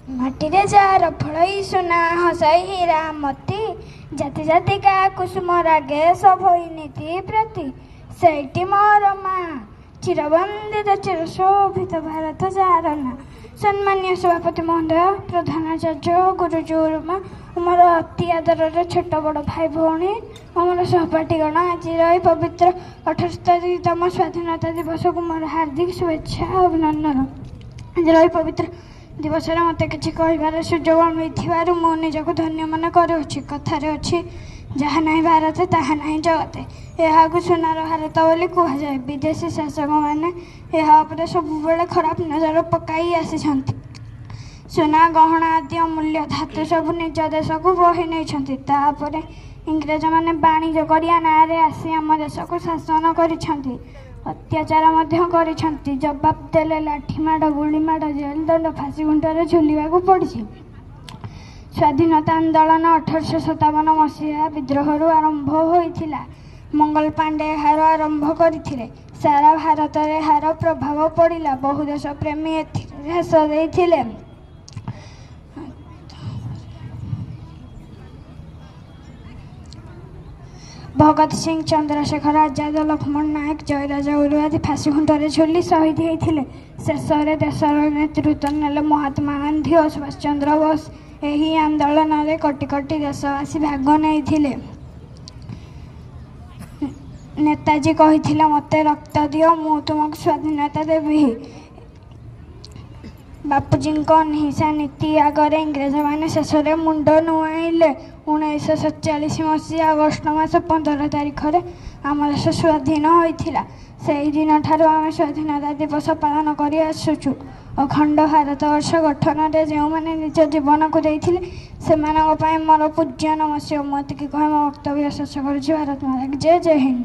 ମାଟିରେ ଯାର ଫଳଇ ସୁନା, ହସଇ ହୀରା ମତି, ଜାତି ଜାତିକା କୁସୁମ ରାଗେ ଶୋଭଇ ନୀତି ପ୍ରତି, ସେଇଟି ମୋର ମା, ଚିରବନ୍ଦିତ ଚିରଶୋଭିତ ଭାରତ ଯାର ନାଁ। ସମ୍ମାନୀୟ ସଭାପତି ମହୋଦୟ, ପ୍ରଧାନାଚାର୍ଯ୍ୟ, ଗୁରୁଜୀ, ଗୁରୁମା, ମୋର ଅତି ଆଦରର ଛୋଟ ବଡ଼ ଭାଇ ଭଉଣୀ, ମୋର ସହପାଠୀଗଣ, ଆଜିର ଏହି ପବିତ୍ର 78ତମ ସ୍ୱାଧୀନତା ଦିବସକୁ ମୋର ହାର୍ଦ୍ଦିକ ଶୁଭେଚ୍ଛା ଅଭିନନ୍ଦନ। ଆଜିର ଏହି ପବିତ୍ର ଦିବସରେ ମୋତେ କିଛି କହିବାର ସୁଯୋଗ ମିଳିଥିବାରୁ ମୁଁ ନିଜକୁ ଧନ୍ୟ ମନେ କରୁଅଛି। କଥାରେ ଅଛି, ଯାହା ନାହିଁ ଭାରତେ ତାହା ନାହିଁ ଜଗତେ। ଏହାକୁ ସୁନାର ଭାରତ ବୋଲି କୁହାଯାଏ। ବିଦେଶୀ ଶାସକମାନେ ଏହା ଉପରେ ସବୁବେଳେ ଖରାପ ନଜର ପକାଇ ଆସିଛନ୍ତି। ସୁନା, ଗହଣା ଆଦି ଅମୂଲ୍ୟ ଧାତୁ ସବୁ ନିଜ ଦେଶକୁ ବୋହି ନେଇଛନ୍ତି। ତାପରେ ଇଂରେଜମାନେ ବାଣିଜ୍ୟ କରିବା ନାଁରେ ଆସି ଆମ ଦେଶକୁ ଶାସନ କରିଛନ୍ତି, ଅତ୍ୟାଚାର ମଧ୍ୟ କରିଛନ୍ତି। ଜବାବ ଦେଲେ ଲାଠି ମାଡ଼, ଗୁଳି ମାଡ଼, ଜେଲ ଦଣ୍ଡ, ଫାଶୀ ଖୁଣ୍ଟରେ ଝୁଲିବାକୁ ପଡ଼ିଛି। ସ୍ୱାଧୀନତା ଆନ୍ଦୋଳନ 1857 ମସିହା ବିଦ୍ରୋହରୁ ଆରମ୍ଭ ହୋଇଥିଲା। ମଙ୍ଗଲ ପାଣ୍ଡେ ଏହାର ଆରମ୍ଭ କରିଥିଲେ। ସାରା ଭାରତରେ ଏହାର ପ୍ରଭାବ ପଡ଼ିଲା। ବହୁ ଦେଶପ୍ରେମୀ ଏଥିରେ ଝାସ ଦେଇଥିଲେ। ଭଗତ ସିଂ, ଚନ୍ଦ୍ରଶେଖର ଆଜାଦ, ଲକ୍ଷ୍ମଣ ନାୟକ, ଜୟ ରାଜଗୁରୁ ଆଦି ଫାଶୀ ଖୁଣ୍ଟରେ ଝୁଲି ଶହୀଦ ହୋଇଥିଲେ। ଶେଷରେ ଦେଶର ନେତୃତ୍ୱ ନେଲେ ମହାତ୍ମା ଗାନ୍ଧୀ ଓ ସୁଭାଷ ଚନ୍ଦ୍ର ବୋଷ। ଏହି ଆନ୍ଦୋଳନରେ କୋଟି କୋଟି ଦେଶବାସୀ ଭାଗ ନେଇଥିଲେ। ନେତାଜୀ କହିଥିଲେ, ମୋତେ ରକ୍ତ ଦିଅ, ମୁଁ ତୁମକୁ ସ୍ୱାଧୀନତା ଦେବି। ବାପୁଜୀଙ୍କ ଅହିଂସା ନୀତି ଆଗରେ ଇଂରେଜମାନେ ଶେଷରେ ମୁଣ୍ଡ ନୁଆଁଇଲେ। 1947 ମସିହା ଅଗଷ୍ଟ ମାସ 15 ତାରିଖରେ ଆମ ଦେଶ ସ୍ୱାଧୀନ ହୋଇଥିଲା। ସେହି ଦିନଠାରୁ ଆମେ ସ୍ୱାଧୀନତା ଦିବସ ପାଳନ କରି ଆସୁଛୁ। ଅଖଣ୍ଡ ଭାରତବର୍ଷ ଗଠନରେ ଯେଉଁମାନେ ନିଜ ଜୀବନକୁ ଦେଇଥିଲେ, ସେମାନଙ୍କ ପାଇଁ ମୋର ପୂଜ୍ୟ ନମସ୍ୟ। ମୁଁ ଏତିକି କହି ମୋ ବକ୍ତବ୍ୟ ଶେଷ କରୁଛି। ଭାରତ ମାତା କି ଜୟ, ଜୟ ହିନ୍ଦ।